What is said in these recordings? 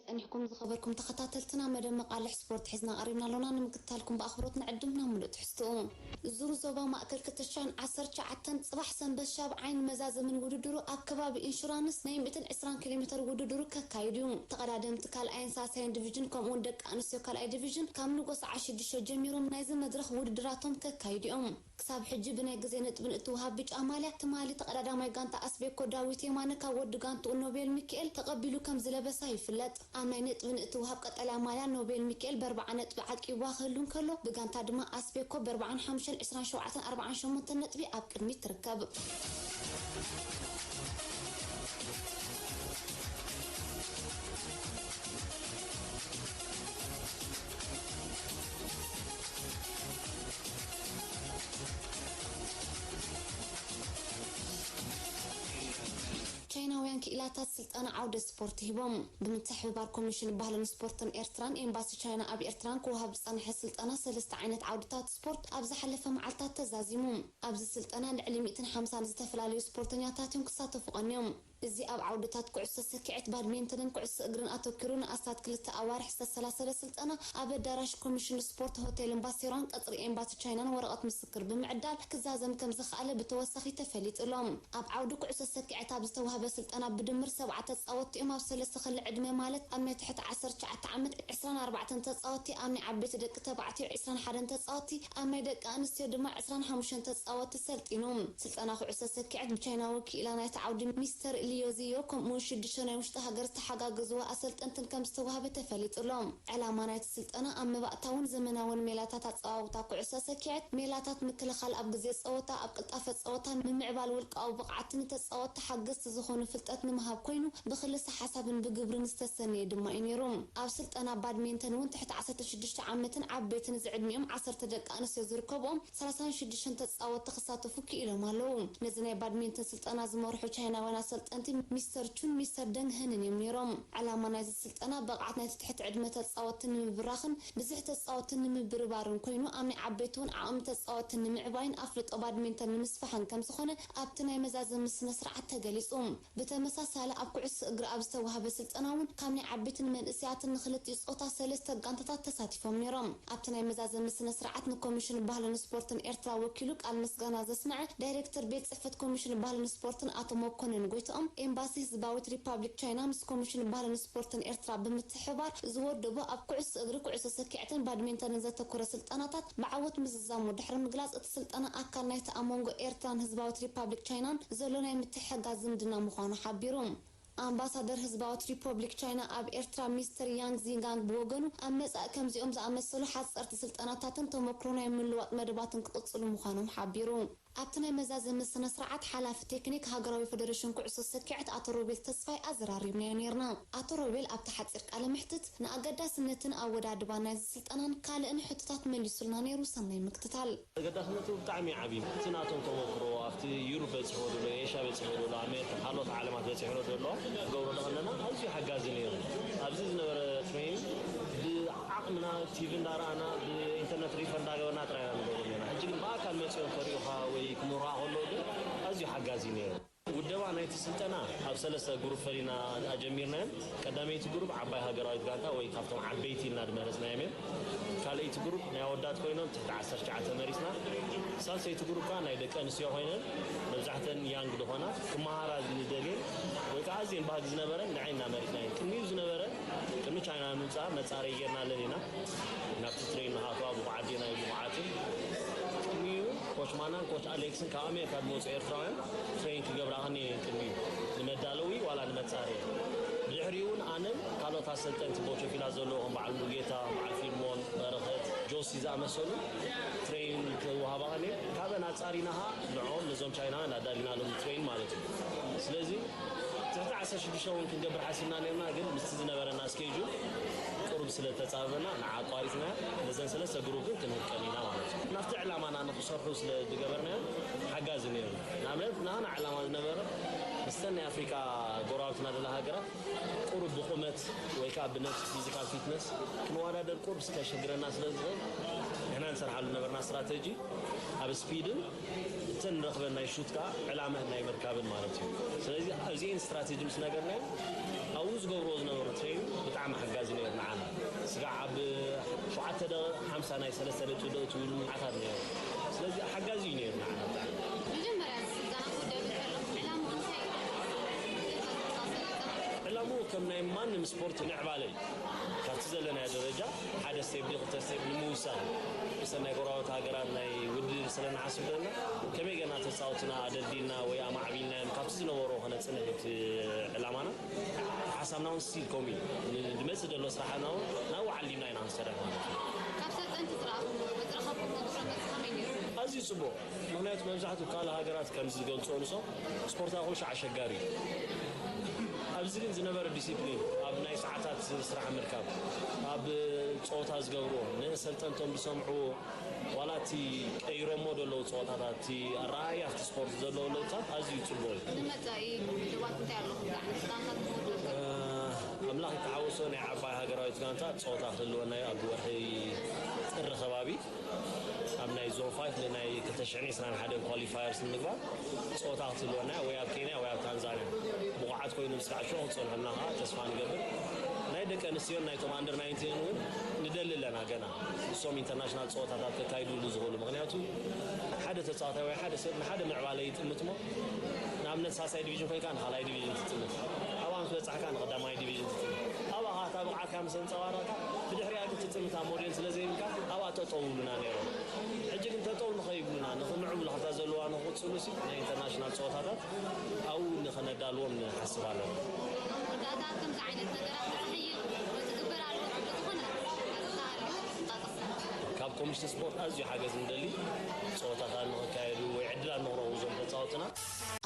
ጸኒሕኩም ዝኸበርኩም ተኸታተልትና፣ መደብ መቓልሕ ስፖርት ሒዝና ቀሪብና ኣሎና። ንምክትታልኩም ብኣኽብሮት ንዕድም ናብ ምሉእ ትሕዝትኡ። ዙር ዞባ ማእከል ክልተ ሽሕን ዓሰርተ ትሽዓተን ጽባሕ ሰንበት ሻብ ዓይኒ መዛዘምን ውድድሩ ኣብ ከባቢ ኢንሹራንስ ናይ ሚእትን ዕስራን ኪሎ ሜተር ውድድሩ ከካይድ እዩ። ተቐዳደምቲ ካልኣይን ሳልሳይን ዲቪዥን ከምኡውን ደቂ ኣንስትዮ ካልኣይ ዲቪዥን ካብ ንጎ ሰዓት ሽዱሽተ ጀሚሮም ናይዚ መድረኽ ውድድራቶም ከካይዱ እዮም። ክሳብ ሕጂ ብናይ ግዜ ነጥቢ ንእትወሃብ ብጫ ማልያ ትማሊ ተቐዳዳማይ ጋንታ ኣስቤኮ ዳዊት የማነ ካብ ወዲ ጋንትኡ ኖቤል ሚካኤል ተቐቢሉ ከም ዝለበሳ ይፍለጥ። ኣብ ናይ ነጥቢ ንእትወሃብ ቀጠልያ ማልያ ኖቤል ሚካኤል ብኣርብዓ ነጥቢ ዓቂብዋ ክህሉ እንከሎ፣ ብጋንታ ድማ ኣስቤኮ ብኣርብዓን ሓሙሽተን፣ ዕስራን ሸውዓተን፣ ኣርብዓን ሸሞንተን ነጥቢ ኣብ ቅድሚት ትርከብ። ቻይናውያን ክኢላታት ስልጠና ዓውደ ስፖርት ሂቦም። ብምትሕብባር ኮሚሽን ባህልን ስፖርትን ኤርትራን ኤምባሲ ቻይና ኣብ ኤርትራን ክወሃብ ዝጸንሐ ስልጠና ሰለስተ ዓይነት ዓውድታት ስፖርት ኣብ ዝሓለፈ መዓልታት ተዛዚሙ። ኣብዚ ስልጠና ልዕሊ ሚእትን ሓምሳን ዝተፈላለዩ ስፖርተኛታት እዮም ክሳተፉ ቀንዮም። እዚ ኣብ ዓውድታት ኩዕሶ ሰኪዐት፣ ባድሜንተንን ኩዕሶ እግርን ኣተኲሩ ንኣስታት ክልተ ኣዋርሕ ዝተሰላሰለ ስልጠና ኣብ ኣዳራሽ ኮሚሽን ስፖርት ሆቴልን ባሴራን ቀጽሪ ኤምባሲ ቻይናን ወረቐት ምስክር ብምዕዳል ክዛዘም ከም ዝኸኣለ ብተወሳኺ ተፈሊጡ ኣሎ። ኣብ ዓውዲ ኩዕሶ ሰኪዐት ኣብ ዝተዋህበ ስልጠና ብድምር ሰብዓ ተጻወትቲ እዮም ኣብ ሰለስተ ክሊ ዕድመ፣ ማለት ኣብ ናይ ትሕቲ ዓሰርተ ትሽዓተ ዓመት ዕስራን ኣርባዕተን ተጻወትቲ፣ ኣብ ናይ ዓበይቲ ደቂ ተባዕትዮ ዕስራን ሓደን ተጻወትቲ፣ ኣብ ናይ ደቂ ኣንስትዮ ድማ ዕስራን ሓሙሽተን ተጻወትቲ ሰልጢኑ። ስልጠና ኩዕሶ ሰኪዐት ብቻይናዊ ክኢላ ናይቲ ዓውዲ ሚስተር ሊዮ ዚዮ ከምኡውን ሽዱሽተ ናይ ውሽጢ ሃገር ዝተሓጋገዝዎ ኣሰልጠንትን ከም ዝተዋህበ ተፈሊጡ ኣሎ። ዕላማ ናይቲ ስልጠና ኣብ መባእታውን ዘመናውን ሜላታት ኣጸዋውታ ኩዕሶ ሰኪዐት፣ ሜላታት ምክልኻል ኣብ ግዜ ጸወታ፣ ኣብ ቅልጣፈ ጸወታን ምምዕባል ውልቃዊ ብቕዓትን ንተጻወትቲ ሓገዝቲ ዝኾኑ ፍልጠት ንምሃብ ኮይኑ፣ ብክልሰ ሓሳብን ብግብርን ዝተሰነየ ድማ እዩ ነይሩ። ኣብ ስልጠና ባድሜንተን እውን ትሕቲ ዓሰርተ ሽዱሽተ ዓመትን ዓበይትን ዝዕድሚኦም ዓሰርተ ደቂ ኣንስትዮ ዝርከብኦም ሰላሳን ሽዱሽተን ተጻወትቲ ክሳተፉ ክኢሎም ኣለዉ። ነዚ ናይ ባድሜንተን ስልጠና ዝመርሑ ቻይናውያን ኣሰልጠንቲ ሚስተር ቹን ሚስተር ደንግ ህንን እዮም ነይሮም። ዕላማ ናይዚ ስልጠና ብቕዓት ናይቲ ትሕቲ ዕድመ ተጻወትቲ ንምብራኽን ብዝሒ ተጻወትቲ ንምብርባርን ኮይኑ፣ ኣብ ናይ ዓበይቲ እውን ዓቕሚ ተጻወትቲ ንምዕባይን ኣፍልጦ ባድሜንተን ንምስፋሕን ከም ዝኾነ ኣብቲ ናይ መዛዘሚ ስነ ስርዓት ተገሊጹ። ብተመሳሳሊ ኣብ ኩዕሶ እግሪ ኣብ ዝተዋህበ ስልጠና እውን ካብ ናይ ዓበይትን መንእሰያትን ንክልቲኡ ጾታ ሰለስተ ጋንታታት ተሳቲፎም ነይሮም። ኣብቲ ናይ መዛዘሚ ስነ ስርዓት ንኮሚሽን ባህልን ስፖርትን ኤርትራ ወኪሉ ቃል ምስጋና ዘስምዐ ዳይሬክተር ቤት ጽሕፈት ኮሚሽን ባህልን ስፖርትን ኣቶ መኮንን ጎይትኦም፣ ኤምባሲ ህዝባዊት ሪፓብሊክ ቻይና ምስ ኮሚሽን ባህልን ስፖርትን ኤርትራ ብምትሕብባር ዝወደቦ ኣብ ኩዕሶ እግሪ፣ ኩዕሶ ሰኪዐትን ባድሜንተንን ዘተኮረ ስልጠናታት ብዓወት ምዝዛሙ ድሕሪ ምግላጽ፣ እቲ ስልጠና ኣካል ናይቲ ኣብ መንጎ ኤርትራን ህዝባዊት ሪፓብሊክ ቻይናን ዘሎ ናይ ምትሕግጋዝ ዝምድና ምዃኑ ሓቢሩ። ኣምባሳደር ህዝባዊት ሪፖብሊክ ቻይና ኣብ ኤርትራ ሚስተር ያንግ ዚንጋንግ ብወገኑ፣ ኣብ መጻኢ ከምዚኦም ዝኣመሰሉ ሓጸርቲ ስልጠናታትን ተመክሮ ናይ ምልዋጥ መደባትን ክቕጽሉ ምዃኖም ሓቢሩ። ኣብቲ ናይ መዛዘሚ ስነ ስርዓት ሓላፊ ቴክኒክ ሃገራዊ ፌደሬሽን ኩዕሶ ሰኪዐት ኣቶ ሮቤል ተስፋይ ኣዘራሪብናዮ ነይርና። ኣቶ ሮቤል ኣብቲ ሓጺር ቃለ መሕትት ንኣገዳስነትን ኣወዳድባን ናይዚ ስልጠናን ካልእን ሕቶታት መሊሱልና ነይሩ። ሰናይ ምክትታል። ተገዳስነቱ ብጣዕሚ ዓብዪ እዩ። እቲ ናቶም ተመክሮ ኣብቲ ዩሮፕ በፂሕዎ ዘሎ፣ ኤሽያ በፂሕዎ ዘሎ፣ ኣሜሪካ፣ ካልኦት ዓለማት በፂሕዎ ዘሎ ክገብሮ ከለና ኣዝዩ ሓጋዚ ነይሩ። ኣብዚ ዝነበረ ትሬኒንግ ብዓቕምና ቲቪ እንዳረኣና ብኢንተርነት ሪፈር እንዳገበርና ጥራይ ኢና ንገብሮ ነርና። ሕጂ ግን ብኣካል መፂኦም ከሪኡኻ ወይ ክምሩኻ ከለዉ ግን ኣዝዩ ሓጋዚ ነይሩ። ውደባ ናይቲ ስልጠና ኣብ ሰለስተ ግሩፕ ፈሊና ኣጀሚርናዮም። ቀዳመይቲ ግሩፕ ዓባይ ሃገራዊት ጋንታ ወይ ካብቶም ዓበይቲ ኢልና ድመረፅናዮም እዮም። ካልኣይቲ ግሩፕ ናይ ኣወዳት ኮይኖም ትሕቲ ዓሰርተ ትሽዓተ መሪፅና። ሳልሰይቲ ግሩፕ ከዓ ናይ ደቂ ኣንስትዮ ኮይነን መብዛሕተን ያንግ ዝኾና ክመሃራ ዝደልየን ወይ ከዓ ኣዝየን ባህጊ ዝነበረን ንዐይ እናመሪፅናየን። ቅድሚኡ ዝነበረ ቅድሚ ቻይና ምምፃእ መፃረይ ጌርናለን ኢና። ናብቲ ትሬን ንኣትዋ ብቑዓት ዲና ብቑዓትን ቅድሚኡ ኮች ማናን ኮች ኣሌክስን ካብ ኣሜሪካ ዝመፁ ኤርትራውያን ትሬን ክገብራ ከኒ ቅድሚኡ ንመዳለዊ ዋላ ንመፃረይ። ብድሕሪኡ እውን ኣነን ካልኦት ኣሰልጠንቲ ቦቸፊላ ዘለዎም በዓል ሙሉጌታ፣ በዓል ፊልሞን፣ በረኸት፣ ጆሲ ዝኣመሰሉ ትሬን ክወሃባ ከኒ ካብአን ኣፃሪናኻ ንዕኦም ነዞም ቻይናውያን ኣዳሊናሎም ትሬን ማለት እዩ። ስለዚ ትሕቲ ዓሰርተ ሽዱሽተ እውን ክንገብር ሓሲብና ነርና፣ ግን ምስቲ ዝነበረና ስኬጁል ቅሩብ ስለ ተጻበና ንዓ ኣቋሪጽና ነዘን ሰለስተ ግሩፕ ግን ክንህቀን ኢና ማለት እዩ። ናብቲ ዕላማና ንክሰርሑ ስለ ዝገበርናዮ ሓጋዚ ነይሩ። ንኣብነት ናና ዕላማ ዝነበረ ምስተን ናይ ኣፍሪካ ጎረባብትና ዘላ ሃገራት ቁሩብ ብቁመት ወይ ከዓ ብነብሲ ፊዚካል ፊትነስ ክንወዳደር ቁሩብ ዝተሸግረና ስለ ዝኽእል ንሕና ንሰርሓሉ ነበርና ስትራተጂ ኣብ ስፒድን እተን ንረኽበን ናይ ሹት ከዓ ዕላመ ናይ ምርካብን ማለት እዩ። ስለዚ ኣብዚኤን ስትራቴጂ ምስ ነገርናዮ ኣብኡ ዝገብርዎ ዝነበሩ ትሬኒንግ ብጣዕሚ ሓጋዚ ነይሩ ንዓና። ስጋዕ ኣብ ሸውዓተ ደቂቕ ሓምሳ ናይ ሰለስተ ነጥቢ ደቂ ትብሉ መዓታት ነይሩ። ስለዚ ሓጋዚ እዩ ነይሩ ንዓና ብጣዕሚ። መጀመርያ ስልጠና ክውደብ ከሎ ዕላምኡ እንታይ እዩ? ዕላምኡ ከም ናይ ማንም ስፖርት ምዕባለ እዩ። ካብቲ ዘለናዮ ደረጃ ሓደ ስቴፕ ድዩ ክልተ ስቴፕ ንምውሳን፣ ብሰናይ ጎረባብቲ ሃገራት ናይ ውድድር ስለ ንሓስብ ዘለና፣ ከመይ ጌርና ተጻወትና ኣደልዲልና ወይ ኣማዕቢልናዮም ካብቲ ዝነበሮ ከነጽንዕ እቲ ዕላማና። ሓሳብና እውን ስቲል ከምኡ እዩ። ንመጽእ ዘሎ ስራሕና እውን ናብኡ ዓሊምና ኢና ክንሰርሕ ማለት እዩ። ካብ ሰልጠንቲ ዝረኣኹሞ፣ ዝረኸብኩሞ ግብረ መልሲ ከመይ ነይሩ? ኣዝዩ ጽቡቕ። ምኽንያቱ መብዛሕትኡ ካልእ ሃገራት ከም ዝገልጾ ንሶም ስፖርታዊ ኩዕሾ ኣሸጋሪ እዩ። ኣብዚ ግን ዝነበረ ዲሲፕሊን፣ ኣብ ናይ ሰዓታት ስራሕ ምርካብ፣ ኣብ ጸወታ ዝገብርዎ፣ ንሰልጠንቶም ዝሰምዕዎ፣ ዋላ እቲ ቀይሮሞ ዘለዉ ጸወታታት፣ እቲ ኣረኣእያ ኣብቲ ስፖርት ዘለዎ ለውጥታት ኣዝዩ ጽቡቕ እዩ። ንመጻኢ ድልዋት እንታይ ኣለኹም? ዝዓይነት ጋንታት ክህሉ ይኽእል? ኣምላኽ ይተሓወሶ ናይ ዓባይ ሃገራዊት ጋንታ ጸወታ ክህልወና እዩ ኣብ ወርሒ ጥሪ ከባቢ። ኣብ ናይ ዞን ፋይፍ ንናይ ክልተ ሽሕን ዕስራን ሓደን ኳሊፋየርስ ንምግባር ጸወታ ክትህልወና ወይ ኣብ ኬንያ ወይ ኣብ ታንዛንያ ብቑዓት ኮይኑ ምስ ከዓ ሽዑ ክጸንሐልና ከዓ ተስፋ ንገብር። ናይ ደቂ ኣንስትዮን ናይቶም ኣንደር ናይንቲንን እውን ንደሊ ኣለና ገና ንሶም ኢንተርናሽናል ጸወታታት ከካይዱሉ ዝኽእሉ። ምኽንያቱ ሓደ ተጻዋታይ ወይ ሓደ ሰብ ንሓደ ምዕባለ ይጥምት እሞ ንኣብነት ሳልሳይ ዲቪዥን ኮይንካ ንኻልኣይ ዲቪዥን ትጥምት፣ ኣብኣ ምስ በጻሕካ ንቐዳማይ ዲቪዥን ትጥምት፣ ኣብኣ ከዓ እታ ብቕዓትካ ምስ ኣንጸባረቕካ ብድሕሪኣ ግን ትጥምታ ሞዴል ስለ ዘይብልካ ኣብኣ ጠጠው ይብሉና ነይሮም። ሕጂ ግን ጠጠው ንኸይብሉና ንኽምዕብሉ ካብታ ዘለዋ ንኽቕጽሉ ሲ ናይ ኢንተርናሽናል ጸወታታት ኣብኡ ንኸነዳልዎም ንሓስብ ኣለና። እርዳታ ከምዚ ዓይነት ነገራት ክሕይል ወይ ክግበር ኣለዎ ክብሉ ዝኾነ ኣተሃልዩ። ካብ ኮሚሽን ስፖርት ኣዝዩ ሓገዝ ንደሊ ጸወታታት ንኽካየዱ ወይ ዕድላት ንኽረኽቡ እዞም ተጻወትና።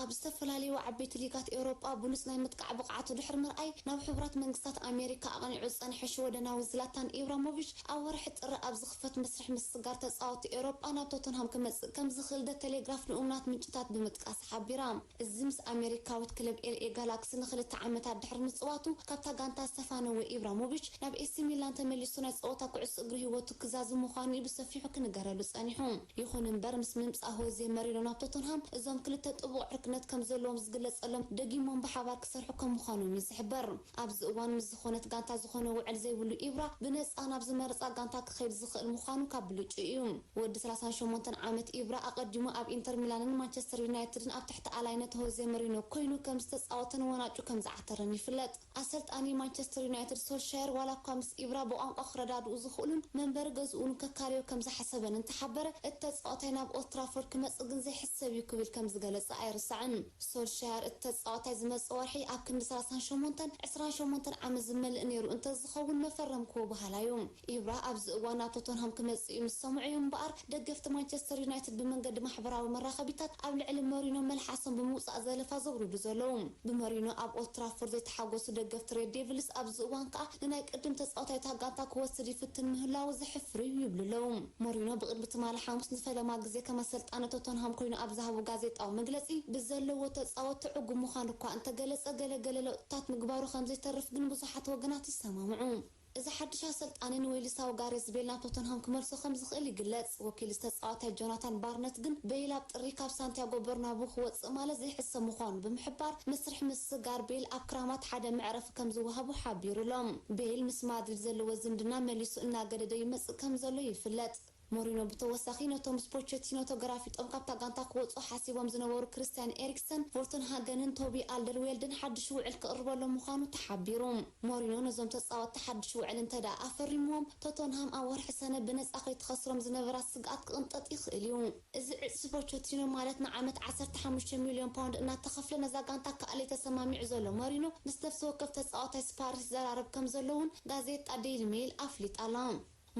ኣብ ዝተፈላለዩ ዓበይቲ ሊጋት ኤውሮጳ ብሉጽ ናይ ምጥቃዕ ብቕዓቱ ድሕሪ ምርኣይ ናብ ሕቡራት መንግስታት ኣሜሪካ ኣቕኒዑ ዝጸንሐ ሽወደናዊ ዝላታን ኢብራሞቪች ኣብ ወርሒ ጥሪ ኣብ ዝኽፈት መስርሕ ምስግጋር ተጻወትቲ ኤውሮጳ ናብ ቶተንሃም ክመጽእ ከም ዝኽእል ደ ቴሌግራፍ ንእሙናት ምንጭታት ብምጥቃስ ሓቢራ። እዚ ምስ ኣሜሪካዊት ክለብ ኤልኤ ጋላክሲ ንኽልተ ዓመታት ድሕሪ ምጽዋቱ ካብታ ጋንታ ዝተፋነወ ኢብራሞቪች ናብ ኤሲ ሚላን ተመሊሱ ናይ ጸወታ ኩዕሶ እግሪ ህይወቱ ክዛዝም ምዃኑ እዩ ብሰፊሑ ክንገረሉ ጸኒሑ። ይኹን እምበር ምስ ምምጻእ ሆዜ መሪኖ ናብ ቶተንሃም እዞም ክልተ ጥቡቕ ዕርክነት ከም ዘለዎም ዝግለጸሎም ደጊሞም ብሓባር ክሰርሑ ከም ምዃኖም እዩ ዝሕበር። ኣብዚ እዋን ምስ ዝኾነት ጋንታ ዝኾነ ውዕል ዘይብሉ ኢብራ ብነጻ ናብ ዝመረጻ ጋንታ ክኸይድ ዝኽእል ምዃኑ ካብ ብልጩ እዩ። ወዲ ሰላሳን ሸሞንተን ዓመት ኢብራ ኣቐዲሙ ኣብ ኢንተር ሚላንን ማንቸስተር ዩናይትድን ኣብ ትሕቲ ኣላይነት ሆዜ መሪኖ ኮይኑ ከም ዝተጻወተን ወናጩ ከም ዝዓተረን ይፍለጥ። ኣሰልጣኒ ማንቸስተር ዩናይትድ ሶልሻየር ዋላ እኳ ምስ ኢብራ ብቋንቋ ክረዳድኡ ዝኽእሉን መንበሪ ገዝኡን ከካርዮ ከም ዝሓሰበን እንተሓበረ፣ እቲ ተጻዋታይ ናብ ኦልትራፎርድ ክመጽእ ግን ዘይሕሰብ እዩ ክብል ከም ዝገለጸ ኣይርሳዕን። ሶልሻየር እቲ ተጻዋታይ ዝመጽእ ወርሒ ኣብ ክንዲ ሰላሳን ሸሞንተን ዕስራን ሸሞንተን ዓመት ዝመልእ ነይሩ እንተዝኸውን መፈረምክዎ በሃላይ እዩ። ኢብራ ኣብዚ እዋን ናብ ቶተንሃም ክመጽእ እዩ ምስ ሰምዑ እዮም እምበኣር ደገፍቲ ማንቸስተር ዩናይትድ ብመንገዲ ማሕበራዊ መራኸቢታት ኣብ ልዕሊ መሪኖ መልሓሶም ብምውጻእ ዘለፋ ዘውርዱ ዘለዉ። ብመሪኖ ኣብ ኦልትራፎርድ ዘይተሓጎሱ ደገፍቲ ሬድ ዴቪልስ ኣብዚ እዋን ከኣ ንናይ ቅድም ተጻዋታይ እታ ጋንታ ክወስድ ይፍትን ምህላዉ ዘሕፍር እዩ ይብሉ ኣለዉ። ሞሪኖ ብቕድሚ ትማሊ ሓሙስ ንፈለማ ግዜ ከም ኣሰልጣኒ ቶተንሃም ኮይኑ ኣብ ዝሃቦ ጋዜጣዊ መግለጺ ብዘለዎ ተጻወትቲ ዕጉብ ምዃኑ እኳ እንተገለጸ ገለገለ ለውጥታት ምግባሩ ከም ዘይተርፍ ግን ብዙሓት ወገናት ይሰማምዑ። እዚ ሓድሽ ኣሰልጣኒ ንዌልሳዊ ጋሬዝ ቤል ናብ ቶተንሃም ክመልሶ ከም ዝኽእል ይግለጽ። ወኪል ዝተጻዋታይ ጆናታን ባርነት ግን ቤል ኣብ ጥሪ ካብ ሳንቲያጎ በርናቡ ክወጽእ ማለት ዘይሕሰብ ምዃኑ ብምሕባር መስርሕ ምስጋር ቤል ኣብ ክራማት ሓደ መዕረፊ ከም ዝወሃቡ ሓቢሩ ኣሎ። ቤል ምስ ማድሪድ ዘለዎ ዝምድና መሊሱ እናገደደ ይመጽእ ከም ዘሎ ይፍለጥ። ሞሪኖ ብተወሳኺ ነቶም ምስ ፖቸቲኖ ተገራፊጦም ካብታ ጋንታ ክወጹ ሓሲቦም ዝነበሩ ክርስቲያን ኤሪክሰን፣ ቮርተንሃገንን ቶቢ ኣልደርዌልድን ሓድሽ ውዕል ክቕርበሎም ምዃኑ ተሓቢሩ። ሞሪኖ ነዞም ተጻወትቲ ሓድሽ ውዕል እንተ ደኣ ኣፈሪምዎም፣ ቶተንሃም ኣብ ወርሒ ሰነ ብነጻ ከይትኸስሮም ዝነበራ ስግኣት ክቕንጠጥ ይኽእል እዩ። እዚ ዕጽፊ ፖቸቲኖ ማለት ንዓመት ዓሰርተ ሓሙሽተ ሚልዮን ፓውንድ እናተኸፍለ ነዛ ጋንታ ክኣልይ ተሰማሚዑ ዘሎ ሞሪኖ ምስ ነፍሲ ወከፍ ተጻዋታይ ስፓርስ ይዘራረብ ከም ዘሎ እውን ጋዜጣ ዴይሊ ሜይል ኣፍሊጣ ኣላ።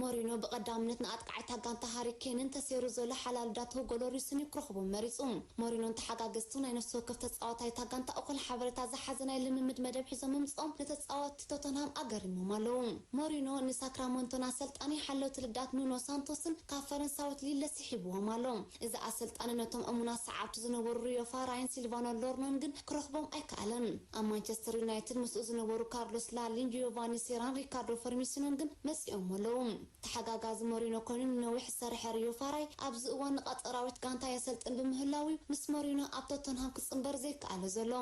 ሞሪኖ ብቐዳምነት ንኣጥቃዒ እታ ጋንታ ሃሪ ኬንን ተሰይሩ ዘሎ ሓላል ዳት ሁጎ ሎሪስን እዩ ክረኽቦም መሪጹ። ሞሪኖን ተሓጋገዝቱ ናይ ነፍሲ ወከፍ ተጻዋታይ እታ ጋንታ እኹል ሓበሬታ ዝሓዘ ናይ ልምምድ መደብ ሒዞም ምምጽኦም ንተጻወትቲ ቶተንሃም ኣገሪሞም ኣለዉ። ሞሪኖ ንሳክራመንቶን ኣሰልጣኒ ሓለውቲ ልዳት ኑኖ ሳንቶስን ካብ ፈረንሳዊት ሊል ለሲ ሒብዎም ኣሎ። እዚ ኣሰልጣኒ ነቶም እሙናት ሰዓብቲ ዝነበሩ ሪዮ ፋራይን ሲልቫኖ ሎርኖን ግን ክረኽቦም ኣይከኣለን። ኣብ ማንቸስተር ዩናይትድ ምስኡ ዝነበሩ ካርሎስ ላሊን፣ ጂዮቫኒ ሴራን ሪካርዶ ፈርሚሲኖን ግን መጺኦም ኣለዉ። ተሓጋጋዚ ሞሪኖ ኮይኑ ንነዊሕ ዝሰርሐ ሪዮ ፋራይ ኣብዚ እዋን ንቐጠራዊት ጋንታ የሰልጥን ብምህላው እዩ ምስ ሞሪኖ ኣብ ቶተንሃም ክጽንበር ዘይከኣለ ዘሎ።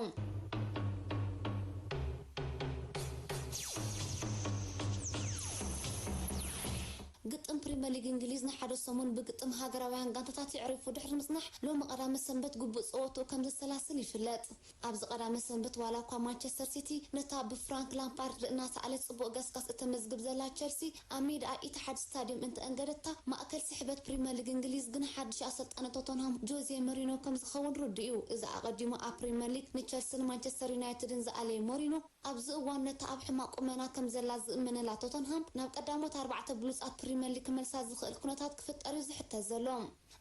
ግጥም ፕሪምየር ሊግ እንግሊዝ ንሓደ ሰሙን ብግጥም ሃገራውያን ጋንታታት የዕሪፉ ድሕሪ ምጽናሕ፣ ሎሚ ቀዳመ ሰንበት ግቡእ ጸወትኡ ከም ዘሰላስል ይፍለጥ። ኣብዚ ቀዳመ ሰንበት ዋላ እኳ ማንቸስተር ሲቲ ነታ ብፍራንክ ላምፓርድ እናሰኣለት ጽቡቕ ገስጋስ እተመዝግብ ዘላ ቸልሲ ኣብ ሜዳኣ ኢትሓድ ስታድዮም እንተኣንገደታ፣ ማእከል ስሕበት ፕሪምየር ሊግ እንግሊዝ ግን ሓድሽ ኣሰልጣኒ ቶተንሃም ጆዜ ሞሪኖ ከም ዝኸውን ርዱእ እዩ። እዚ ኣቐዲሙ ኣብ ፕሪምየር ሊግ ንቸልስን ማንቸስተር ዩናይትድን ዝኣለየ ሞሪኖ፣ ኣብዚ እዋን ነታ ኣብ ሕማቕ ቁመና ከም ዘላ ዝእመነላ ቶተንሃም ናብ ቀዳሞት ኣርባዕተ ብሉጻት ፕሪምየር ሊግ ክመልሳ ዝኽእል ኩነታት ክፍጠር እዩ ዝሕተት ዘሎ።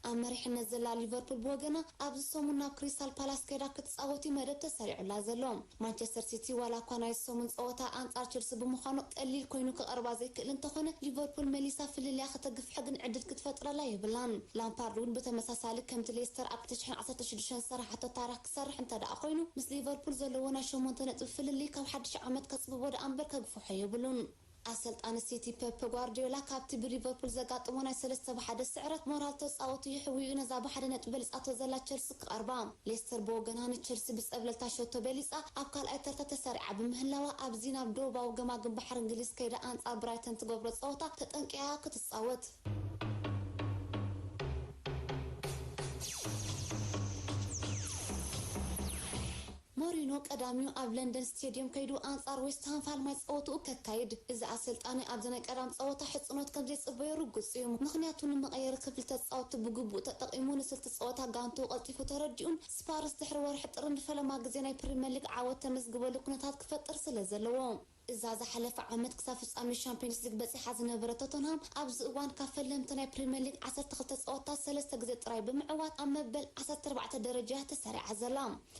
ኣብ መሪሕነት ዘላ ሊቨርፑል ብወገና ኣብዚ ሰሙን ናብ ክሪስታል ፓላስ ከይዳ ክትጻወት እዩ መደብ ተሰሪዑላ ዘሎ። ማንቸስተር ሲቲ ዋላ እኳ ናይ ሰሙን ጸወታ ኣንጻር ቸልሲ ብምዃኑ ቀሊል ኮይኑ ክቐርባ ዘይክእል እንተኾነ፣ ሊቨርፑል መሊሳ ፍልልያ ከተግፍሐ ግን ዕድል ክትፈጥረላ የብላን። ላምፓርድ እውን ብተመሳሳሊ ከምቲ ሌስተር ኣብ ክልተ ሽሕን ዓሰርተ ሽዱሽተን ዝሰራሓቶ ታሪኽ ክሰርሕ እንተ ደኣ ኮይኑ፣ ምስ ሊቨርፑል ዘለዎ ናይ ሸሞንተ ነጥቢ ፍልልይ ካብ ሓድሽ ዓመት ከጽብቦ ደኣ እምበር ከግፍሖ የብሉን። ኣሰልጣኒ ሲቲ ፔፕ ጓርዲዮላ ካብቲ ብሊቨርፑል ዘጋጠሞ ናይ ሰለስተ ብሓደ ስዕረት ሞራል ተጻወቱ ይሕውዩ ነዛ ብሓደ ነጥቢ በሊጻቶ ዘላ ቸልሲ ክቐርባ። ሌስተር ብወገና ንቸልሲ ብጸብለልታ ሸቶ በሊጻ ኣብ ካልኣይ ተርታ ተሰሪዓ ብምህላዋ ኣብዚ ናብ ደቡባዊ ገማግም ባሕሪ እንግሊዝ ከይዳ ኣንጻር ብራይተን ትገብሮ ጸወታ ተጠንቂቓ ክትጻወት። ሞሪኖ ቀዳሚኡ ኣብ ለንደን ስቴድየም ከይዱ ኣንጻር ዌስትሃም ፋልማይ ጸወትኡ ከካይድ። እዚ ኣሰልጣኒ ኣብዚ ናይ ቀዳም ጸወታ ሕጽኖት ከም ዘይጽበዮ ርጉጽ እዩ። ምኽንያቱ ንመቐየሪ ክፍሊ ተጻወትቲ ብግቡእ ተጠቒሙ ንስልቲ ጸወታ ጋንትኡ ቀልጢፉ ተረዲኡን ስፓርስ ድሕሪ ወርሒ ጥሪ ንፈለማ ግዜ ናይ ፕሪምየር ሊግ ዓወት ተመዝግበሉ ኩነታት ክፈጥር ስለ ዘለዎ። እዛ ዝሓለፈ ዓመት ክሳብ ፍጻሜ ሻምፒዮንስ ሊግ በጺሓ ዝነበረት ቶተንሃም ኣብዚ እዋን ካብ ፈለምቲ ናይ ፕሪምየር ሊግ ዓሰርተ ክልተ ጸወታት ሰለስተ ግዜ ጥራይ ብምዕዋት ኣብ መበል ዓሰርተ ኣርባዕተ ደረጃ እያ ተሰሪዓ ዘላ።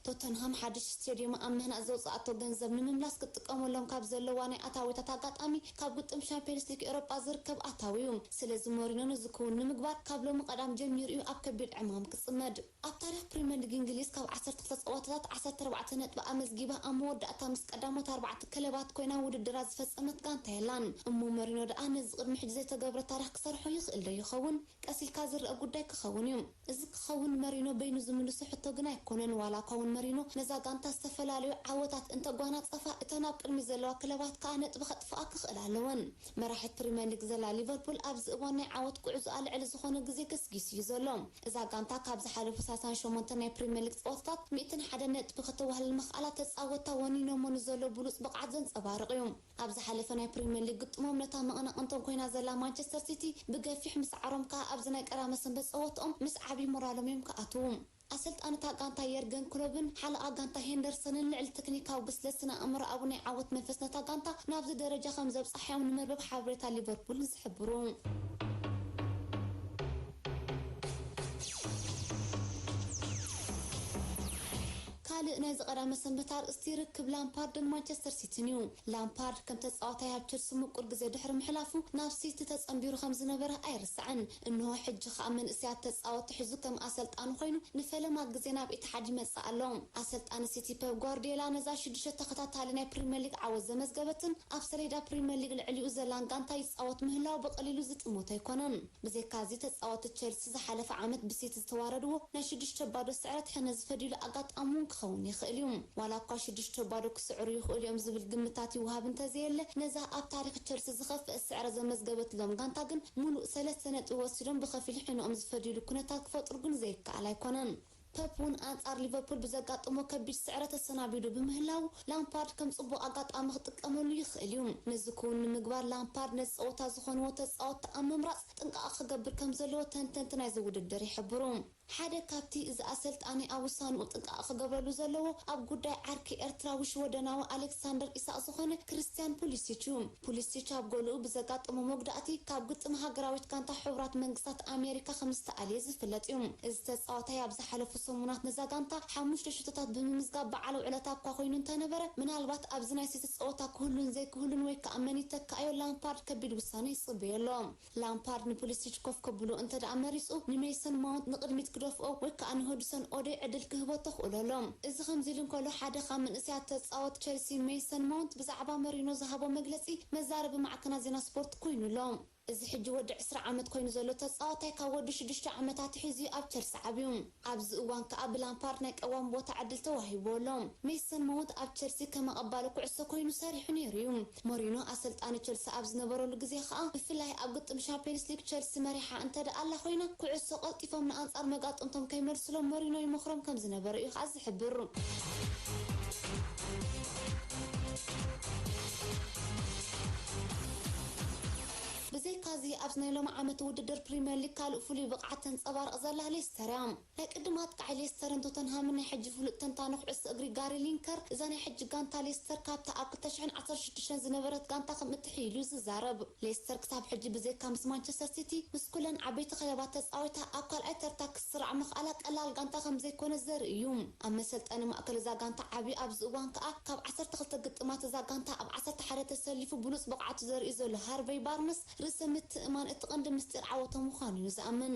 ቶተንሃም ሓድሽ ስቴድየም ኣብ ምህናጽ ዘውጽኣቶ ገንዘብ ንምምላስ ክትጥቀመሎም ካብ ዘለዋ ናይ ኣታዊታት ኣጋጣሚ ካብ ግጥም ሻምፒዮንስ ሊግ ኤውሮጳ ዝርከብ ኣታዊ እዩ። ስለዚ ሞሪኖ ነዚ ክውን ንምግባር ካብ ሎሚ ቀዳም ጀሚሩ እዩ ኣብ ከቢድ ዕማም ክጽመድ። ኣብ ታሪኽ ፕሪምየር ሊግ እንግሊዝ ካብ ዓሰርተ ክልተ ጸወታታት ዓሰርተ ኣርባዕተ ነጥቢ ኣመዝጊባ ኣብ መወዳእታ ምስ ቀዳሞት ኣርባዕተ ክለባት ኮይና ውድድራ ዝፈጸመት ጋንታ የላን። እሞ ሞሪኖ ደኣ ነዚ ቅድሚ ሕጂ ዘይተገብረ ታሪኽ ክሰርሖ ይኽእል ዶ ይኸውን? ቀስ ኢልካ ዝረኣ ጉዳይ ክኸውን እዩ። እዚ ክኸውን መሪኖ በይኑ ዝምልሶ ሕቶ ግን ኣይኮነን። ዋላ እኳ እውን መሪኖ ነዛ ጋንታ ዝተፈላለዩ ዓወታት እንተጓናጸፋ፣ እተን ኣብ ቅድሚት ዘለዋ ክለባት ከኣ ነጥቢ ከጥፍኣ ክኽእላ ኣለወን። መራሒት ፕሪምየር ሊግ ዘላ ሊቨርፑል ኣብዚ እዋን ናይ ዓወት ጉዕዞኣ ልዕሊ ዝኾነ ግዜ ገስጊሱ እዩ ዘሎ። እዛ ጋንታ ካብ ዝሓለፉ ሰላሳን ሸሞንተ ናይ ፕሪምየር ሊግ ጸወታታት ሚእትን ሓደ ነጥቢ ከተዋህልል ምኽኣላ፣ ተጻወትታ ወኒኖሞ ንዘሎ ብሉጽ ብቕዓት ዘንጸባርቕ እዩ። ኣብ ዝሓለፈ ናይ ፕሪምየር ሊግ ግጥሞም ነታ መቐናቕንቶም ኮይና ዘላ ማንቸስተር ሲቲ ብገፊሕ ምስዓሮም ከኣ ኣብዚ ናይ ቀዳመ ሰንበት ጸወትኦም ምስ ዓቢ ሞራሎም እዮም ክኣትዉ። ኣሰልጣኒ እታ ጋንታ የርገን ክሎፕን ሓለቓ ጋንታ ሄንደርሰንን ልዕሊ ቴክኒካዊ ብስለት ስነ ኣእምሮኣዊ ናይ ዓወት መንፈስ ነታ ጋንታ ናብዚ ደረጃ ከም ዘብጽሓ እዮም ንመርበብ ሓበሬታ ሊቨርፑል ዝሕብሩ። ካልእ ናይዚ ቀዳመ ሰንበት ኣርእስቲ ርክብ ላምፓርድን ማንቸስተር ሲቲን እዩ። ላምፓርድ ከም ተጻዋታይ ኣብ ቸልሲ ምቁር ግዜ ድሕሪ ምሕላፉ ናብ ሲቲ ተጸንቢሩ ከም ዝነበረ ኣይርሳዕን። እንሆ ሕጂ ከኣ መንእሰያት ተጻወትቲ ሒዙ ከም ኣሰልጣኒ ኮይኑ ንፈለማ ግዜ ናብ ኢትሓድ ይመጽእ ኣሎ። ኣሰልጣኒ ሲቲ ፔፕ ጓርዲዮላ ነዛ ሽዱሽተ ተኸታታሊ ናይ ፕሪምየር ሊግ ዓወት ዘመዝገበትን ኣብ ሰሌዳ ፕሪምየር ሊግ ልዕሊኡ ዘላን ጋንታ ይጻወት ምህላው ብቐሊሉ ዝጥሞት ኣይኮነን። ብዘይካዚ ተጻወትቲ ቸልሲ ዝሓለፈ ዓመት ብሲቲ ዝተዋረድዎ ናይ ሽዱሽተ ባዶ ስዕረት ሕነ ዝፈድዩሉ ኣጋጣሚ እውን ክኸውን ይኽእል እዩ። ዋላ እኳ ሽዱሽተ ባዶ ክስዕሩ ይኽእሉ እዮም ዝብል ግምታት ይወሃብ እንተዘየለ፣ ነዛ ኣብ ታሪኽ ቸልሲ ዝኸፍአ ስዕረት ዘመዝገበትሎም ጋንታ ግን ሙሉእ ሰለስተ ነጥቢ ወሲዶም ብኸፊል ሕነኦም ዝፈድዩሉ ኩነታት ክፈጥሩ ግን ዘይከኣል ኣይኮነን። ፐፕ እውን ኣንጻር ሊቨርፑል ብዘጋጠሞ ከቢድ ስዕረት ተሰናቢዱ ብምህላው፣ ላምፓርድ ከም ጽቡቕ ኣጋጣሚ ክጥቀመሉ ይኽእል እዩ። ነዚ ክውን ንምግባር፣ ላምፓርድ ነዚ ጸወታ ዝኾንዎ ተጻወትቲ ኣብ ምምራጽ ጥንቃቐ ክገብር ከም ዘለዎ ተንተንቲ ናይዚ ውድድር ይሕብሩ። ሓደ ካብቲ እዚ ኣሰልጣኒ ኣብ ውሳንኡ ጥንቃቐ ክገብረሉ ዘለዎ፣ ኣብ ጉዳይ ዓርኪ ኤርትራዊ ሽወደናዊ ኣሌክሳንደር ኢሳቕ ዝኾነ ክርስቲያን ፑሊሲች እዩ። ፑሊሲች ኣብ ጎልኡ ብዘጋጠሞ መጉዳእቲ ካብ ግጥም ሃገራዊት ጋንታ ሕቡራት መንግስታት ኣሜሪካ ከም ዝተኣልየ ዝፍለጥ እዩ። እዚ ተጻዋታይ ኣብ ዝሓለፉ ሰሙናት ነዛ ጋንታ ሓሙሽተ ሽቶታት ብምምዝጋብ በዓል ውዕለታ እኳ ኮይኑ እንተነበረ፣ ምናልባት ኣብዚ ናይ ሲቲ ጸወታ ክህሉን ዘይክህሉን ወይ ከኣ መን ይተክኣዮ ላምፓርድ ከቢድ ውሳነ ይጽበዮ ኣሎ። ላምፓርድ ንፑሊሲች ኮፍ ከብሎ እንተ ደኣ መሪጹ፣ ንሜሰን ማውንት ንቕድሚት ክደፍኦ ወይ ከኣ ንሆድሰን ኦዶይ ዕድል ክህቦ ተኽእሎ ኣሎ። እዚ ከምዚ ኢሉ እንከሎ፣ ሓደ ካብ መንእሰያት ተጻወት ቸልሲ ሜሰን ማውንት ብዛዕባ መሪኖ ዝሃቦ መግለጺ መዛረቢ ማዕከናት ዜና ስፖርት ኮይኑ ኣሎ። እዚ ሕጂ ወዲ ዕስራ ዓመት ኮይኑ ዘሎ ተጻዋታይ ካብ ወዲ ሽዱሽተ ዓመት ኣትሒዙ እዩ ኣብ ቸልሲ ዓብዩ። ኣብዚ እዋን ከኣ ብላምፓርድ ናይ ቀዋሚ ቦታ ዕድል ተዋሂብዎ ኣሎ። ሜሰን ማውንት ኣብ ቸልሲ ከም ኣቐባሊ ኩዕሶ ኮይኑ ሰሪሑ ነይሩ እዩ። ሞሪኖ ኣሰልጣኒ ቸልሲ ኣብ ዝነበረሉ ግዜ ከኣ ብፍላይ ኣብ ግጥም ሻምፒዮንስ ሊግ ቸልሲ መሪሓ እንተ ደኣ ኣላ ኮይና፣ ኩዕሶ ቀልጢፎም ንኣንጻር መጋጥምቶም ከይመልስሎም ሞሪኖ ይመኽሮም ከም ዝነበረ እዩ ከኣ ዝሕብር። ብዘይካዚ ኣብዚ ናይ ሎሚ ዓመት ውድድር ፕሪምየር ሊግ ካልእ ፍሉይ ብቕዓት ተንጸባርቕ ዘላ ሌስተር እያ። ናይ ቅድም ኣጥቃዒ ሌስተርን ቶተንሃምን ናይ ሕጂ ፍሉጥ ተንታኒ ኩዕሶ እግሪ ጋሪ ሊንከር፣ እዛ ናይ ሕጂ ጋንታ ሌስተር ካብታ ኣብ ክልተ ሽሕን ዓሰርተ ሽዱሽተን ዝነበረት ጋንታ ከም እትሕይል እዩ ዝዛረብ። ሌስተር ክሳብ ሕጂ ብዘይካ ምስ ማንቸስተር ሲቲ፣ ምስ ኩለን ዓበይቲ ክለባት ተጻዊታ ኣብ ካልኣይ ተርታ ክስራዕ ምኽኣላ ቀላል ጋንታ ከም ዘይኮነ ዘርኢ እዩ። ኣብ መሰልጠኒ ማእከል እዛ ጋንታ ዓብዩ ኣብዚ እዋን ከኣ ካብ ዓሰርተ ክልተ ግጥማት እዛ ጋንታ ኣብ ዓሰርተ ሓደ ተሰሊፉ ብሉጽ ብቕዓቱ ዘርኢ ዘሎ ሃርቨይ ባርነስ ርእሰ ምትእማን እቲ ቀንዲ ምስጢር ዓወቶም ምዃኑ እዩ ዝኣምን።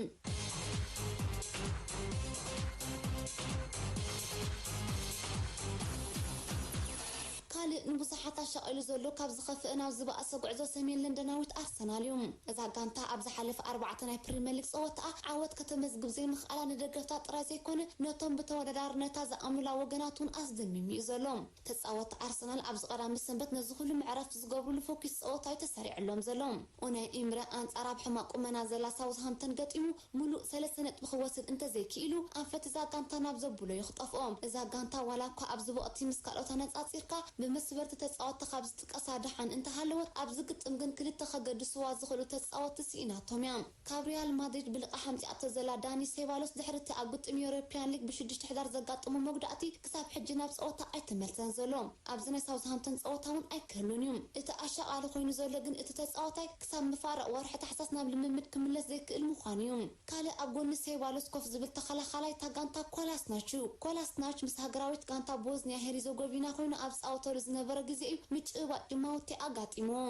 ካልእ ንብዙሓት ኣሻቒሉ ዘሎ ካብ ዝኸፍእ ናብ ዝበኣሰ ጉዕዞ ሰሜን ለንደናዊት ኣርሰናል እዩ። እዛ ጋንታ ኣብ ዝሓለፈ ኣርባዕተ ናይ ፕሪምየር ሊግ ጸወታኣ ዓወት ከተመዝግብ ዘይምኽኣላ ንደገፍታ ጥራይ ዘይኮነ ነቶም ብተወዳዳርነታ ዝኣምኑላ ወገናት እውን ኣስደሚሙ እዩ ዘሎ። ተጻወትቲ ኣርሰናል ኣብዚ ቀዳሚ ሰንበት ነዚ ኩሉ ምዕራፍ ዝገብሩሉ ፎኪስ ጸወታ እዩ ተሰሪዕሎም ዘሎ። ኡናይ ኢምረ ኣንጻር ኣብ ሕማቕ ቁመና ዘላ ሳውዝሃምተን ገጢሙ ምሉእ ሰለስተ ነጥቢ ክወስድ እንተዘይክኢሉ፣ ኣንፈት እዛ ጋንታ ናብ ዘብሎ እዩ ክጠፍኦ። እዛ ጋንታ ዋላ እኳ ኣብዚ ወቕቲ ምስ ካልኦት ኣነጻጺርካ ብመስበርቲ ተጻወትቲ ካብ ዝጥቀሳ ደሓን እንተሃለወት፣ ኣብዚ ግጥም ግን ክልተ ከገድስዋ ዝኽእሉ ተጻወትቲ ስኢናቶም እያ። ካብ ሪያል ማድሪድ ብልቓሕ ኣምጺኣቶ ዘላ ዳኒ ሴባሎስ ድሕሪ እቲ ኣብ ግጥም ዩሮፕያን ሊግ ብሽዱሽተ ሕዳር ዘጋጠሞ መጉዳእቲ ክሳብ ሕጂ ናብ ጸወታ ኣይተመልሰን ዘሎ። ኣብዚ ናይ ሳውዝሃምተን ጸወታ እውን ኣይክህሉን እዩ። እቲ ኣሻቓሊ ኮይኑ ዘሎ ግን እቲ ተጻዋታይ ክሳብ መፋርቕ ወርሒ ታሕሳስ ናብ ልምምድ ክምለስ ዘይክእል ምዃኑ እዩ። ካልእ ኣብ ጎኒ ሴባሎስ ኮፍ ዝብል ተኸላኻላይ እታ ጋንታ ኮላስናች እዩ። ኮላስናች ምስ ሃገራዊት ጋንታ ቦዝኒያ ሄሪዞጎቪና ኮይኑ ኣብ ዝጻወተሉ ዝነበረ ግዜ እዩ ምጭብባጥ ጅማውቲ ኣጋጢምዎ።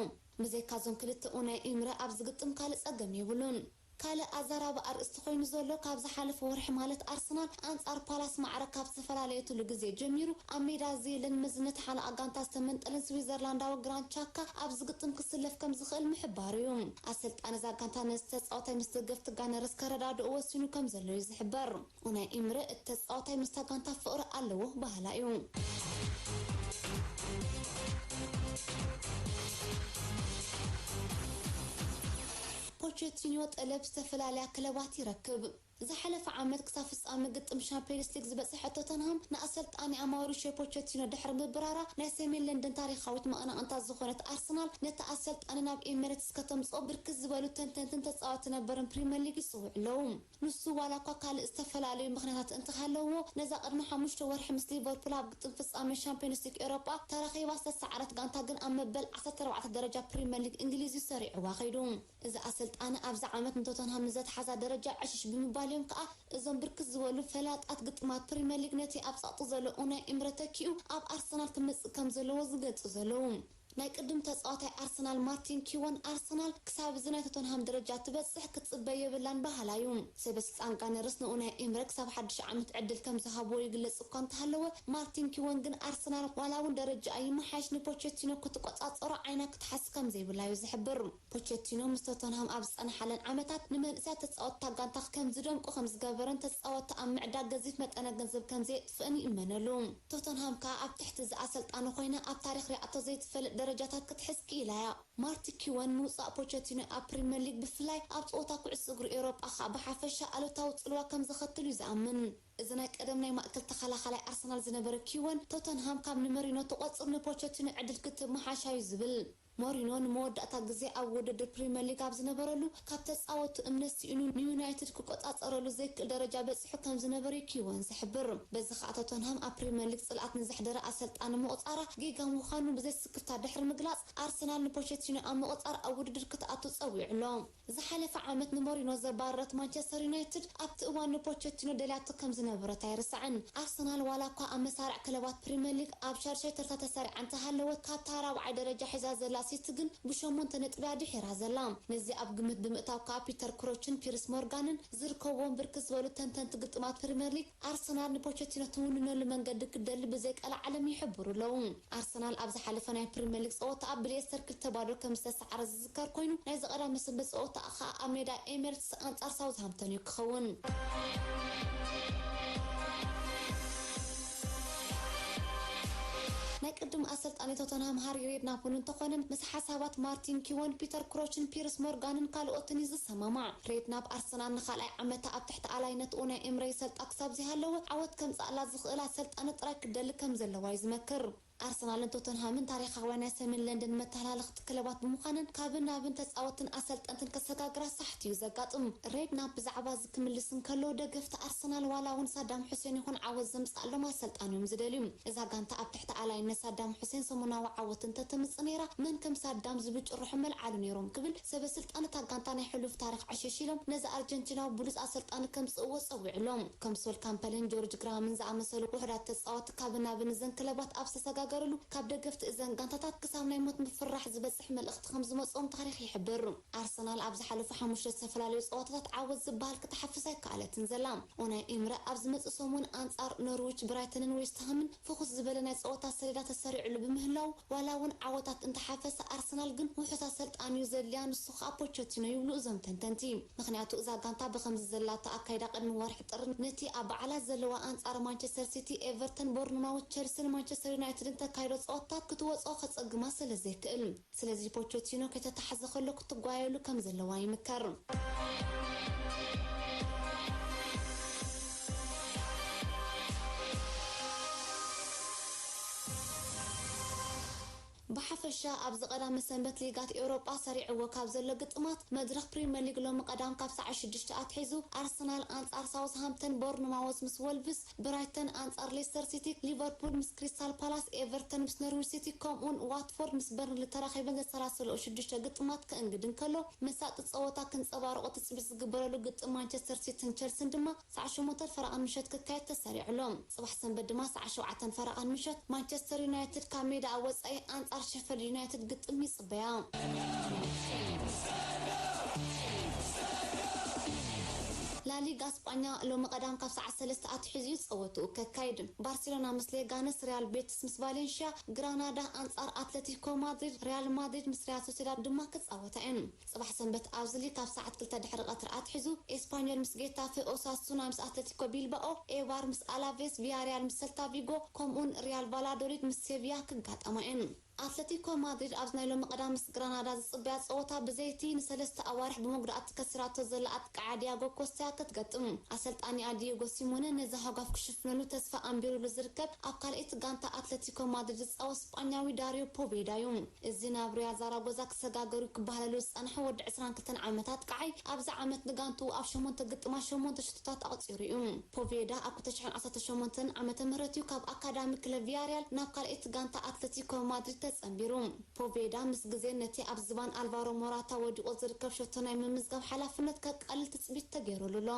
ብዘይካ እዞም ክልተ ኡናይ ኢምረ ኣብዚ ግጥም ካልእ ጸገም የብሉን። ካልእ ኣዛራቢ ኣርእስቲ ኮይኑ ዘሎ ካብ ዝሓለፈ ወርሒ ማለት ኣርሰናል ኣንጻር ፓላስ ማዕረ ካብ ዝተፈላለየትሉ ግዜ ጀሚሩ ኣብ ሜዳ ዘየለን መዝነት ሓለቓ ጋንታ ዝተመንጠለን ስዊዘርላንዳዊ ግራንድ ቻካ ኣብዚ ግጥም ክስለፍ ከም ዝኽእል ምሕባሩ እዩ። ኣሰልጣኒ እዛ ጋንታ ነዚ ተጻዋታይ ምስ ደገፍቲ ጋነርስ ከረዳድኦ ወሲኑ ከም ዘሎ እዩ ዝሕበር። ኡናይ ኢምረ እቲ ተጻዋታይ ምስታ ጋንታ ፍቕሪ ኣለዎ በሃላ እዩ። ፖቸቲኖ ጠለብ ዝተፈላለያ ክለባት ይረክብ። ዝሓለፈ ዓመት ክሳብ ፍጻመ ግጥም ሻምፒዮንስ ሊግ ዝበጽሐ ቶተንሃም ንኣሰልጣኒኣ ማውሪሽዮ ፖቸቲኖ ድሕሪ ምብራራ ናይ ሰሜን ለንደን ታሪኻዊት መቐናቕንታ ዝኾነት ኣርሰናል ነቲ ኣሰልጣኒ ናብ ኤሚሬትስ ከተምጽኦ ብርክት ዝበሉ ተንተንትን ተጻወቲ ነበርን ፕሪምየር ሊግ ይጽውዑ ኣለዉ። ንሱ ዋላ እኳ ካልእ ዝተፈላለዩ ምኽንያታት እንተሃለዎ፣ ነዛ ቅድሚ ሓሙሽተ ወርሒ ምስ ሊቨርፑል ኣብ ግጥም ፍጻመ ሻምፒዮንስ ሊግ ኤውሮጳ ተራኺባ ዝተሰዓረት ጋንታ ግን ኣብ መበል ዓሰርተ ኣርባዕተ ደረጃ ፕሪምየር ሊግ እንግሊዝ እዩ ሰሪዕዋ ከይዱ። እዚ ኣሰልጣኒ ኣብዚ ዓመት ንቶተንሃም ንዘትሓዛ ደረጃ ዕሽሽ ብምባል እዮም ከኣ እዞም ብርክት ዝበሉ ፈላጣት ግጥማት ፕሪምየር ሊግ ነቲ ኣብ ጸቕጢ ዘሎ ኡናይ ኢምረ ተኪኡ ኣብ ኣርሰናል ክመጽእ ከም ዘለዎ ዝገልጹ ዘለዉ። ናይ ቅድም ተጻዋታይ ኣርሰናል ማርቲን ኪወን ኣርሰናል ክሳብ እዚ ናይ ቶተንሃም ደረጃ ትበጽሕ ክትጽበ የብላን በሃላ እዩ። ሰበ ስልጣን ጋነርስ ንኡናይ ኤምረ ክሳብ ሓድሽ ዓመት ዕድል ከም ዝሃብዎ ይግለጽ እኳ እንተሃለወ፣ ማርቲን ኪወን ግን ኣርሰናል ዋላ እውን ደረጃኣ ይመሓየሽ ንፖቸቲኖ ክትቆጻጸሮ ዓይና ክትሓስ ከም ዘይብላ እዩ ዝሕብር። ፖቸቲኖ ምስ ቶተንሃም ኣብ ዝጸንሓለን ዓመታት ንመንእሰያት ተጻወትታ ጋንታ ከም ዝደምቁ ከም ዝገበረን ተጻወትቲ ኣብ ምዕዳግ ገዚፍ መጠነ ገንዘብ ከም ዘየጥፍእን ይእመነሉ። ቶተንሃም ከኣ ኣብ ትሕቲ እዚ ኣሰልጣኒ ኮይና ኣብ ታሪኽ ሪኣቶ ዘይትፈልጥ ደረጃታት ክትሕዝ ክኢላ እያ። ማርቲ ኪወን ምውጻእ ፖቸቲኖ ኣብ ፕሪምየር ሊግ ብፍላይ ኣብ ጸወታ ኩዕሶ እግሪ ኤውሮጳ ከኣ ብሓፈሻ ኣሉታዊ ጽልዋ ከም ዘኸትል እዩ ዝኣምን። እዚ ናይ ቀደም ናይ ማእከል ተኸላኻላይ ኣርሰናል ዝነበረ ኪወን፣ ቶተንሃም ካብ ንመሪኖ ትቖጽር ንፖቸቲኖ ዕድል ክትህብ ምሓሻ እዩ ዝብል። ሞሪኖ ንመወዳእታ ግዜ ኣብ ውድድር ፕሪምየር ሊግ ኣብ ዝነበረሉ ካብ ተጻወቱ እምነት ስኢኑ ንዩናይትድ ክቆጻጸረሉ ዘይክእል ደረጃ በጺሑ ከም ዝነበረ እዩ ኪወን ዝሕብር። በዚ ከኣ ቶተንሃም ኣብ ፕሪምየር ሊግ ጽልኣት ንዘሕደረ ኣሰልጣኒ ምቑጻራ ጌጋ ምዃኑ ብዘይ ስክፍታ ድሕሪ ምግላጽ ኣርሰናል ንፖቸቲኖ ኣብ ምቑጻር ኣብ ውድድር ክትኣቱ ጸዊዑ ኣሎ። ዝሓለፈ ዓመት ንሞሪኖ ዘባረረት ማንቸስተር ዩናይትድ ኣብቲ እዋን ንፖቸቲኖ ደልያቶ ከም ዝነበረት ኣይርሳዕን። ኣርሰናል ዋላ እኳ ኣብ መሳርዕ ክለባት ፕሪምየር ሊግ ኣብ ሻድሻይ ተርታ ተሰሪዓ እንተሃለወት፣ ካብታ ራብዓይ ደረጃ ሒዛ ዘላ ሲቲ ግን ብሸሞንተ ነጥቢ እያ ድሒራ ዘላ። ነዚ ኣብ ግምት ብምእታው ከኣ ፒተር ክሮችን ፒርስ ሞርጋንን ዝርከብዎም ብርክት ዝበሉ ተንተንቲ ግጥማት ፕሪምየር ሊግ ኣርሰናል ንፖቸቲኖ ትውንነሉ መንገዲ ክትደሊ ብዘይቀልዓለም ይሕብሩ ኣለዉ። ኣርሰናል ኣብ ዝሓለፈ ናይ ፕሪምየር ሊግ ጸወታ ኣብ ብሌስተር ክልተ ባዶ ከም ዝተሰዓረ ዝዝከር ኮይኑ፣ ናይዚ ቀዳመ ሰንበት ጸወታ ከኣ ኣብ ሜዳ ኤሚሬትስ ኣንጻር ሳውዝሃምፕተን እዩ ክኸውን። ናይ ቅድም ኣሰልጣኒ ቶተንሃም ሃሪ ሬድናፕ እውን እንተኾነ፣ ምስ ሓሳባት ማርቲን ኪወን፣ ፒተር ክሮችን ፒርስ ሞርጋንን ካልኦትን እዩ ዝሰማማዕ። ሬድናፕ ኣርሰናል ንኻልኣይ ዓመታ ኣብ ትሕቲ ኣላይነት ኡናይ ኤምረ ይሰልጣ ክሳብ ዘይሃለወ፣ ዓወት ከምጽኣላ ዝኽእል ኣሰልጣኒ ጥራይ ክደሊ ከም ዘለዋ እዩ ዝመክር። ኣርሰናልን ቶተንሃምን ታሪኻውያን ናይ ሰሜን ለንደን መተሃላለኽቲ ክለባት ብምዃነን፣ ካብን ናብን ተጻወትን ኣሰልጠንትን ከሰጋግራ ሳሕቲ እዩ ዘጋጥም። ሬድናፕ ብዛዕባ እዚ ክምልስ እንከሎ፣ ደገፍቲ ኣርሰናል ዋላ እውን ሳዳም ሑሴን ይኹን ዓወት ዘምጽኣሎም ኣሰልጣኒ እዮም ዝደልዩ። እዛ ጋንታ ኣብ ትሕቲ ኣላይነት ሳዳም ሑሴን ሰሙናዊ ዓወት እንተተምጽእ ነይራ፣ መን ከም ሳዳም ዝብጭርሑ መልዓሉ ነይሮም ክብል ሰበ ስልጣን እታ ጋንታ ናይ ሕሉፍ ታሪኽ ዕሽሽ ኢሎም ነዚ ኣርጀንቲናዊ ብሉጽ ኣሰልጣኒ ከምጽእዎ ጸዊዑሎም። ከም ሶል ካምፐልን ጆርጅ ግራሃምን ዝኣመሰሉ ውሑዳት ተጻወቲ ካብ ናብን እዘን ክለባት ኣብ ዝተሰጋገርሉ፣ ካብ ደገፍቲ እዘን ጋንታታት ክሳብ ናይ ሞት ምፍርራሕ ዝበጽሕ መልእኽቲ ከም ዝመጽኦም ታሪኽ ይሕብር። ኣርሰናል ኣብ ዝሓለፉ ሓሙሽተ ዝተፈላለዩ ጸወታታት ዓወት ዝበሃል ክትሓፍስ ኣይከኣለትን ዘላ። ኡናይ ኤምረ ኣብ ዝመጽእ ሰሙን ኣንጻር ኖርዊች፣ ብራይተንን ዌስትሃምን ፍኹስ ዝበለ ናይ ጸወታ ሰሌዳ ተሰሪዕሉ ብምህላው፣ ዋላ እውን ዓወታት እንተሓፈሰ፣ ኣርሰናል ግን ውሑስ ኣሰልጣኒ እዩ ዘድልያ፣ ንሱ ኸኣ ፖቸቲኖ ይብሉ እዞም ተንተንቲ። ምኽንያቱ እዛ ጋንታ ብኸምዚ ዘላቶ ኣካይዳ ቅድሚ ወርሒ ጥሪ ነቲ ኣብ በዓላት ዘለዋ ኣንጻር ማንቸስተር ሲቲ፣ ኤቨርተን፣ ቦርንማውዝ፣ ቸልሲን ማንቸስተር ዩናይትድን ተካይዶ ጸወታታት ክትወጽኦ ከጸግማ ስለ ዘይክእል። ስለዚ ፖቸቲኖ ከይተታሕዘ ከሎ ክትጓየሉ ከም ዘለዋ ይምከር። ብሓፈሻ ኣብዚ ቀዳመ ሰንበት ሊጋት ኤውሮጳ ሰሪዕዎ ካብ ዘሎ ግጥማት፣ መድረኽ ፕሪምየር ሊግ ሎሚ ቀዳም ካብ ሰዓት ሽዱሽተ ኣትሒዙ ኣርሰናል ኣንጻር ሳውዝሃምፕተን፣ ቦርንማውዝ ምስ ወልቭስ፣ ብራይተን ኣንጻር ሌስተር ሲቲ፣ ሊቨርፑል ምስ ክሪስታል ፓላስ፣ ኤቨርተን ምስ ኖርዊች ሲቲ ከምኡውን ዋትፎርድ ምስ በርንሊ ተራኺበን ዘሰላሰለኦ ሽዱሽተ ግጥማት ክእንግድ እንከሎ፣ መሳጢ ጸወታ ክንጸባረቖ ትጽቢት ዝግበረሉ ግጥም ማንቸስተር ሲቲን ቸልሲን ድማ ሰዓት ሸሞንተ ፈረቓን ምሸት ክካየድ ተሰሪዑ ኣሎ። ጽባሕ ሰንበት ድማ ሰዓት ሸውዓተ ፈረቓን ምሸት ማንቸስተር ዩናይትድ ካብ ሜዳ ወጻኢ ኣንጻር ሸፈልድ ዩናይትድ ግጥም ይጽበያ። ላሊጋ ስጳኛ ሎሚ ቀዳም ካብ ሰዓት ሰለስተ ኣትሒዙ እዩ ጸወትኡ ከካይድ። ባርሴሎና ምስ ሌጋነስ፣ ሪያል ቤቲስ ምስ ቫሌንሽያ፣ ግራናዳ ኣንጻር ኣትለቲኮ ማድሪድ፣ ሪያል ማድሪድ ምስ ሪያል ሶሴዳድ ድማ ክጻወታ እየን። ጽባሕ ሰንበት ኣብዚ ሊግ ካብ ሰዓት ክልተ ድሕሪ ቀትሪ ኣትሒዙ ኤስፓኞል ምስ ጌታፌ፣ ኦሳሱና ምስ ኣትለቲኮ ቢልባኦ፣ ኤባር ምስ ኣላቬስ፣ ቪያሪያል ምስ ሰልታ ቪጎ ከምኡውን ሪያል ቫላዶሊድ ምስ ሴቪያ ክጋጠማ እየን። ኣትለቲኮ ማድሪድ ኣብዚ ናይ ሎሚ ቀዳም ምስ ግራናዳ ዝጽበያ ጸወታ ብዘይቲ ንሰለስተ ኣዋርሕ ብመጉዳእቲ ከሲራቶ ዘላ ኣጥቃዓ ዲያጎ ኮስታያ ክትገጥም። ኣሰልጣኒኣ ዲየጎ ሲሞነ ነዚ ሃጓፍ ክሽፍነሉ ተስፋ ኣንቢሩሉ ዝርከብ ኣብ ካልኣይቲ ጋንታ ኣትለቲኮ ማድሪድ ዝጻወት ስጳኛዊ ዳርዮ ፖቬዳ እዩ። እዚ ናብ ሪያል ዛራጎዛ ክሰጋገሩ ክበሃለሉ ዝጸንሐ ወዲ ዕስራን ክልተን ዓመት ኣጥቃዓይ ኣብዚ ዓመት ንጋንትኡ ኣብ ሸሞንተ ግጥማት ሸሞንተ ሽቶታት ኣቑጺሩ እዩ። ፖቬዳ ኣብ ክልተ ሽሕን ዓሰርተ ሸሞንተን ዓመተ ምህረት እዩ ካብ ኣካዳሚ ክለብ ቪያሪያል ናብ ካልኣይቲ ጋንታ ኣትለቲኮ ማድሪድ ተጸንቢሩ። ፖቬዳ ምስ ግዜ ነቲ ኣብ ዝባን ኣልቫሮ ሞራታ ወዲቑ ዝርከብ ሸቶ ናይ ምምዝጋብ ሓላፍነት ከቃልል ትጽቢት ተገይሩሉ ኣሎ።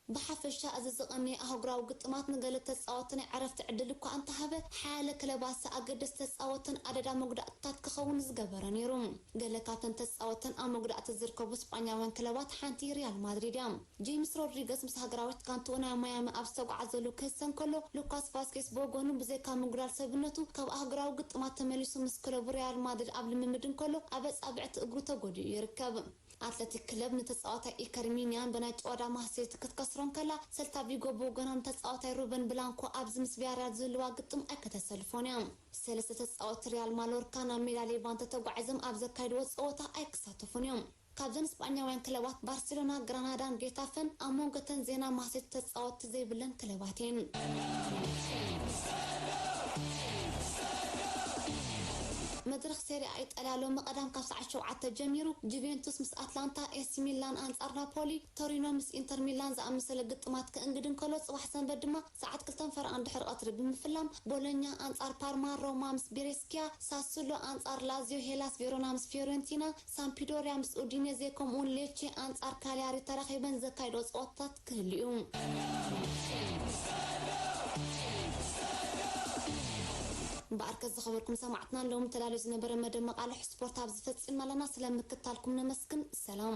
ብሓፈሻ እዚ ዝቐነየ ኣህጉራዊ ግጥማት ንገለ ተጻወትቲ ናይ ዕረፍቲ ዕድል እኳ እንተሃበ፣ ሓያለ ክለባት ኣገደስቲ ተጻወትትን ኣደዳ መጉዳእትታት ክኸውን ዝገበረ ነይሩ። ገለ ካብተን ተጻወትተን ኣብ መጉዳእቲ ዝርከቡ ስጳኛውያን ክለባት ሓንቲ ሪያል ማድሪድ እያ። ጄምስ ሮድሪገስ ምስ ሃገራዊት ጋንትኡ ናብ ማያሚ ኣብ ዝተጓዓዘሉ ክህሰ እንከሎ፣ ሉካስ ቫስኬስ ብወገኑ ብዘይካ ምጉዳል ሰብነቱ ካብ ኣህጉራዊ ግጥማት ተመሊሱ ምስ ክለቡ ሪያል ማድሪድ ኣብ ልምምድ እንከሎ ኣብ ኣጻብዕቲ እግሩ ተጎዲኡ ይርከብ። ኣትለቲክ ክለብ ንተጻዋታይ ኢከር ሚኒያን ብናይ ጨዋዳ ማህሰይቲ ክትከስሮ እንከላ፣ ሰልታ ቪጎ ብወገኖም ንተጻዋታይ ሩበን ብላንኮ ኣብዚ ምስ ቪያሪያል ዝህልዋ ግጥም ኣይከተሰልፎን እዮም። ሰለስተ ተጻወትቲ ሪያል ማሎርካ ናብ ሜዳ ሌቫንተ ተጓዒዞም ኣብ ዘካይድዎ ጸወታ ኣይክሳተፉን እዮም። ካብዘን ስጳኛውያን ክለባት ባርሴሎና፣ ግራናዳን ጌታፈን ኣብ መንጎ ተን ዜና ማህሰይቲ ተጻወትቲ ዘይብለን ክለባት እየን። መድረኽ ሴሪኣ ኢጣልያ ሎሚ ቀዳም ካብ ሰዓት ሸውዓተ ጀሚሩ ጁቬንቱስ ምስ ኣትላንታ፣ ኤሲ ሚላን ኣንጻር ናፖሊ፣ ቶሪኖ ምስ ኢንተር ሚላን ዝኣመሰለ ግጥማት ክእንግድ እንከሎ፣ ጽባሕ ሰንበት ድማ ሰዓት ክልተን ፈረቓን ድሕሪ ቀትሪ ብምፍላም ቦሎኛ ኣንጻር ፓርማ፣ ሮማ ምስ ቤሬስኪያ፣ ሳሱሎ ኣንጻር ላዚዮ፣ ሄላስ ቬሮና ምስ ፊዮረንቲና፣ ሳምፒዶሪያ ምስ ኡዲኔዜ ከምኡውን ሌቼ ኣንጻር ካሊያሪ ተራኺበን ዘካይዶ ጸወታታት ክህልዩ። እምበኣርከ ዝኸበርኩም ሰማዕትና፣ ሎም ተዳልዩ ዝነበረ መደብ መቓልሕ ስፖርት ኣብዚ ፈጺምና ኣለና። ስለ ምክታልኩም ነመስግን። ሰላም።